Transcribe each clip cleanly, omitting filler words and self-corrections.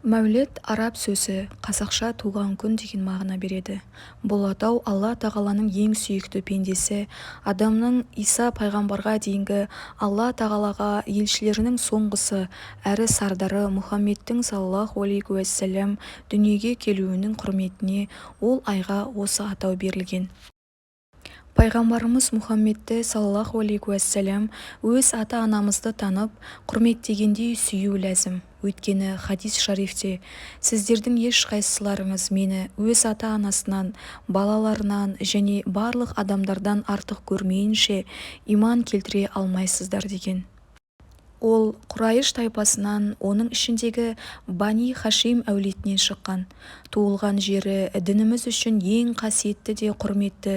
Мәулет араб сөзі, қазақша туған күн деген мағына береді. Бұл атау Алла Тағаланың ең сүйікті пендесі Адамның Иса пайғамбарға дейінгі Алла Тағалаға елшілерінің соңғысы әрі сардары Мұхаммедтің саллаллаху алейхи уәссәлам дүниеге келуінің құрметіне ол айға осы атау берілген. Пайғамбарымыз Мұхаммедті саллаллаху алейхи уәссәлам өз ата-анамызды танып, құрметтегендей сүю ләзім. Өйткені хадис шарифте: Сіздердің ешқайсыларыңыз мені өз ата-анасынан, балаларынан және барлық адамдардан артық көрмейінше, иман келтіре алмайсыздар, деген. Ол Құрайш тайпасынан, оның ішіндегі Бани Хашим әулетінен шыққан. Туылған жері дініміз үшін ең қасиетті де құрметті,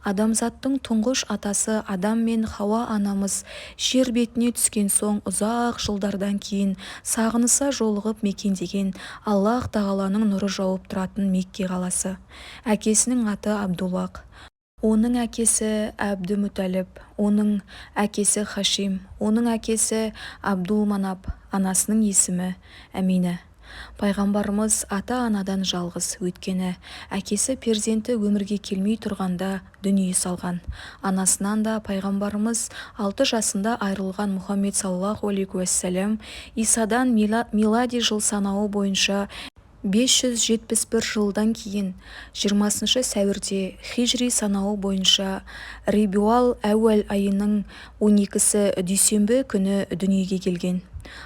адамзаттың тұңғыш атасы Адам мен Хауа анамыз жер бетіне түскен соң ұзақ жылдардан кейін сағыныса жолығып мекендеген, Аллаһ Тағаланың нұры жауып тұратын Мекке қаласы. Әкесінің аты Абдуллах. Оның әкесі Әбдімүтәліп, оның әкесі Хашим, оның әкесі Абдулманап, анасының есімі Әмина. Пайғамбарымыз ата-анадан жалғыз, өйткені әкесі перзенті өмірге келмей тұрғанда дүние салған. Анасынан да пайғамбарымыз 6 жасында айырылған. Мұхаммед саллаллаху алейхи уәссәлам Исадан милади жыл санауы бойынша 571 жылдан кейін 20 сәуірде, хижри санауы бойынша рабиул әуәл айының 12-сі дүйсенбі күні дүниеге келген.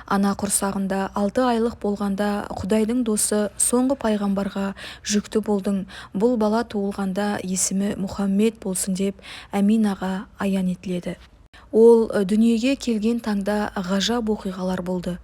Ана құрсағында 6 айлық болғанда Құдайдың досы, соңғы пайғамбарға жүкті болдың, бұл бала туылғанда есімі Мұхаммед болсын деп Әминаға аян етіледі. Ол дүниеге келген таңда ғажап оқиғалар болды,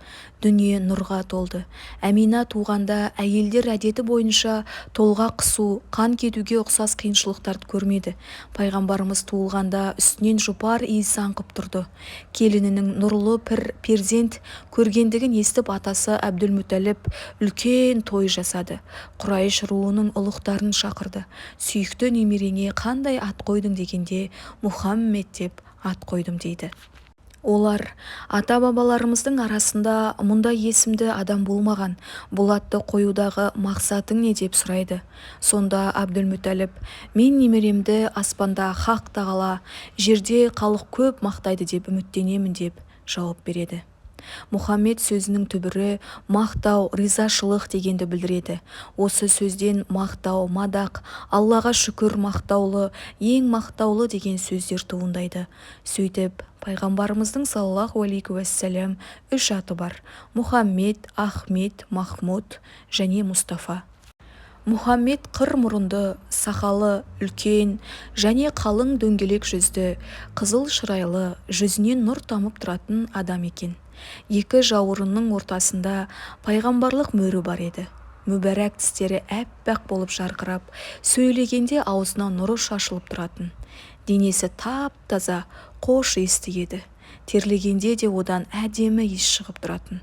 дүние нұрға толды. Әмина туғанда әйелдер әдеті бойынша толғақ қысу, қан кетуге ұқсас қиыншылықтарды көрмеді. Пайғамбарымыз туылғанда үстінен жұпар иіс аңқып тұрды. Келінінің нұрлы бір перзент көргендігін естіп, атасы Әбділмүтәліп үлкен той жасады. Құрайш руының ұлықтарын шақырды. Сүйікті немереңе қандай ат қойдың дегенде, Мұхаммед деп ат қойдым, дейді. Олар: Ата-бабаларымыздың арасында мұндай есімді адам болмаған, бұл атты қоюдағы мақсатың не? деп сұрайды. Сонда Әбділмүтәліп: Мен немеремді аспанда Хақ Тағала, жерде халық көп мақтайды деп үміттенемін, деп жауап береді. Мұхаммед сөзінің түбірі мақтау, ризашылық дегенді білдіреді. Осы сөзден мақтау, мадақ, Аллаға шүкір, мақтаулы, ең мақтаулы деген сөздер туындайды. Сөйтіп, пайғамбарымыздың саллаллаху алейхи уәссәлам үш аты бар: Мұхаммед, Ахмет, Махмұд және Мұстафа. Мұхаммед қыр мұрынды, сақалы үлкен және қалың, дөңгелек жүзді, қызыл шырайлы, жүзінен нұр тамып тұратын адам екен. Екі жауырынның ортасында пайғамбарлық мөрі бар еді. Мүбәрак тістері әппақ болып жарқырап, сөйлегенде аузынан нұры шашылып тұратын. Денесі тап-таза, қош иісті еді. Терлегенде де одан әдемі иіс шығып тұратын.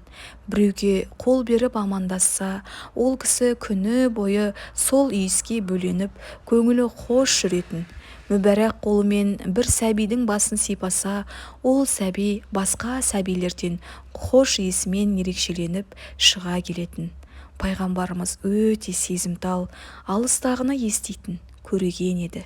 Біреуге қол беріп амандасса, ол кісі күні бойы сол иіске бөленіп, көңілі хош жүретін. Мүбәрак қолымен бір сәбидің басын сипаса, ол сәби басқа сәбилерден хош иісімен ерекшеленіп шыға келетін. Пайғамбарымыз өте сезімтал, алыстағыны еститін, көреген еді.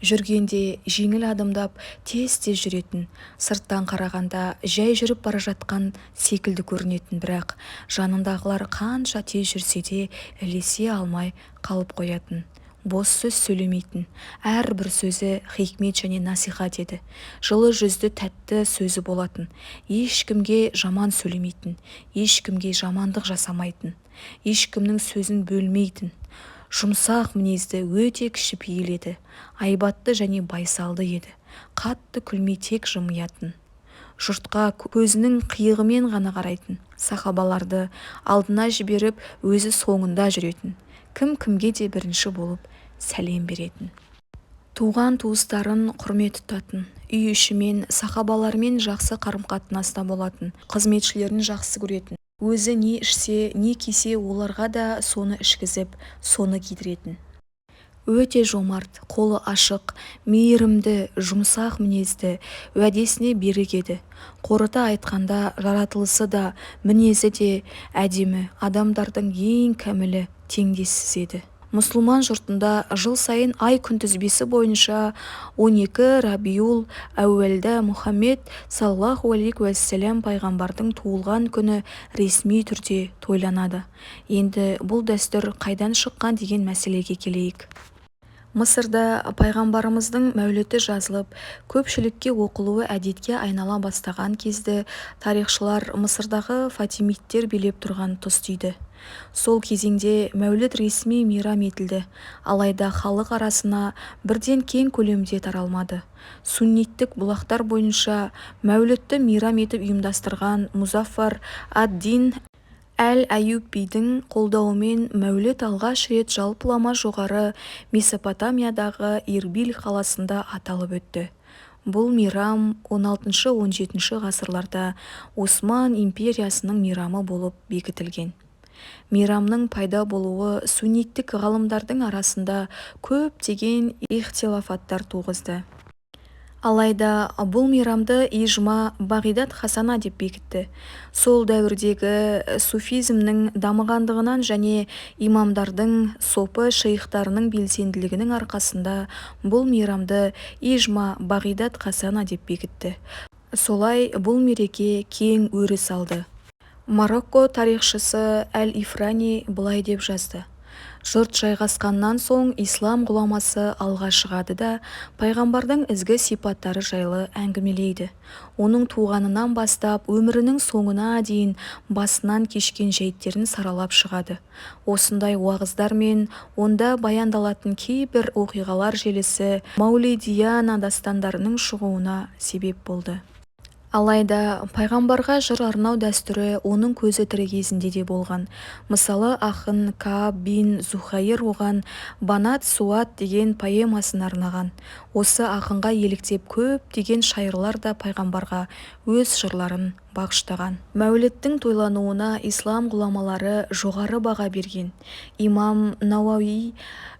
Жүргенде жеңіл адымдап, тез-тез жүретін. Сырттан қарағанда жай жүріп бара жатқан секілді көрінетін, бірақ жанындағылар қанша тез жүрсе де ілесе алмай қалып қоятын. Бос сөз сөйлемейтін, әрбір сөзі хикмет және насихат еді. Жылы жүзді, тәтті сөзі болатын. Ешкімге жаман сөйлемейтін, ешкімге жамандық жасамайтын, ешкімнің сөзін бөлмейтін. Жұмсақ мінезді, өте кішіпейіл еді. Айбатты және байсалды еді. Қатты күлмей, тек жымиятын. Жұртқа көзінің қиығымен ғана қарайтын. Сахабаларды алдына жіберіп, өзі соңында жүретін. Кім-кімге де бірінші болып сәлем беретін. Туған-туыстарын құрмет тұтатын. Үй ішімен, сахабаларымен жақсы қарым-қатынаста болатын. Қызметшілерін жақсы көретін. Өзі не ішсе, не кисе, оларға да соны ішкізіп, соны кидіретін. Өте жомарт, қолы ашық, мейірімді, жұмсақ мінезді, уәдесіне берік еді. Қорыта айтқанда, жаратылысы да, мінезі де әдемі, адамдардың ең кәмілі, теңдессіз еді. Мұсылман жұртында жыл сайын ай күнтізбесі бойынша 12 рабиул әуәлда Мұхаммед саллаллаху алейхи уәссәлам пайғамбардың туылған күні ресми түрде тойланады. Енді бұл дәстүр қайдан шыққан деген мәселеге келейік. Мысырда пайғамбарымыздың мәуліті жазылып, көпшілікке оқылуы әдетке айнала бастаған кезді тарихшылар Мысырдағы Фатимидтер билеп тұрған тұс дейді. Сол кезеңде мәуліт ресми мейрам етілді, алайда халық арасына бірден кең көлемде таралмады. Сунниттік бұлақтар бойынша, мәулітті мейрам етіп ұйымдастырған Мұзаффар ад-Дин әл-Аюббидің қолдауымен мәуліт алғаш рет жалпылама жоғары Месопотамиядағы Ирбил қаласында аталып өтті. Бұл мейрам XVI-XVII ғасырларда Осман империясының мейрамы болып бекітілген. Мейрамның пайда болуы сунниттік ғалымдардың арасында көптеген ихтилафаттар туғызды. Алайда бұл мейрамды ижма бағидат хасана деп бекітті. Сол дәуірдегі суфизмнің дамығандығынан және имамдардың, сопы шейхтарының белсенділігінің арқасында бұл мейрамды ижма бағидат хасана деп бекітті. Солай бұл мереке кең өріс алды. Марокко тарихшысы әл-Ифрани былай деп жазды: Жұрт жайғасқаннан соң ислам ғұламасы алға шығады да, пайғамбардың ізгі сипаттары жайлы әңгімелейді. Оның туғанынан бастап өмірінің соңына дейін басынан кешкен жәйттерін саралап шығады. Осындай уағыздар мен онда баяндалатын кейбір оқиғалар желісі Маулидияна дастандарының шығуына себеп болды. Алайда пайғамбарға жыр арнау дәстүрі оның көзі тірі кезінде де болған. Мысалы, ақын Кааб бин Зухайр оған «Банат Суад» деген поэмасын арнаған. Осы ақынға еліктеп көптеген шайырлар да пайғамбарға өз жырларын бағыштаған. Мәуліттің тойлануына ислам ғұламалары жоғары баға берген. Имам Науауи: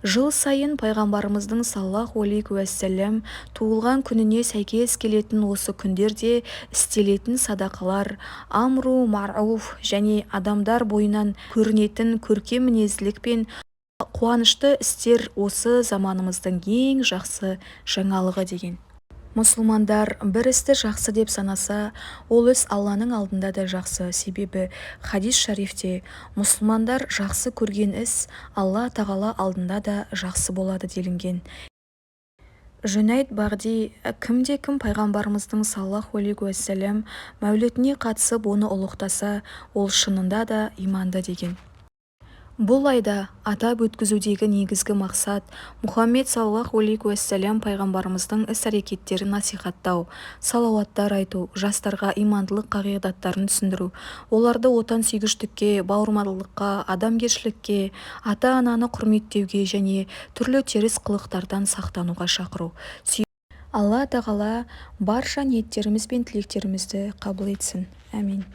Жыл сайын пайғамбарымыздың саллаллаху алейхи уәссәлам туылған күніне сәйкес келетін осы күндерде істелетін садақалар, амру маъруф және адамдар бойынан көрінетін көркем мінезділік пен қуанышты істер осы заманымыздың ең жақсы жаңалығы, деген. Мұсылмандар бір істі жақсы деп санаса, ол іс Алланың алдында да жақсы, себебі хадис шарифте: Мұсылмандар жақсы көрген іс Алла тағала алдында да жақсы болады делінген. Жүнәйд Бағди: Кімде-кім пайғамбарымыздың саллаллаху алейхи уәссәлам мәулітіне қатысып, оны ұлықтаса, ол шынында да иманды, деген. Бұл айда атап өткізудегі негізгі мақсат Мұхаммед саллаллаху алейхи уәссәлам пайғамбарымыздың іс-әрекеттерін насихаттау, салауаттар айту, жастарға имандылық қағидаттарын түсіндіру, оларды отансүйгіштікке, бауырмалдыққа, адамгершілікке, ата-ананы құрметтеуге және түрлі теріс қылықтардан сақтануға шақыру. Алла тағала барша ниеттеріміз бен тілектерімізді қабыл етсін. Әмин.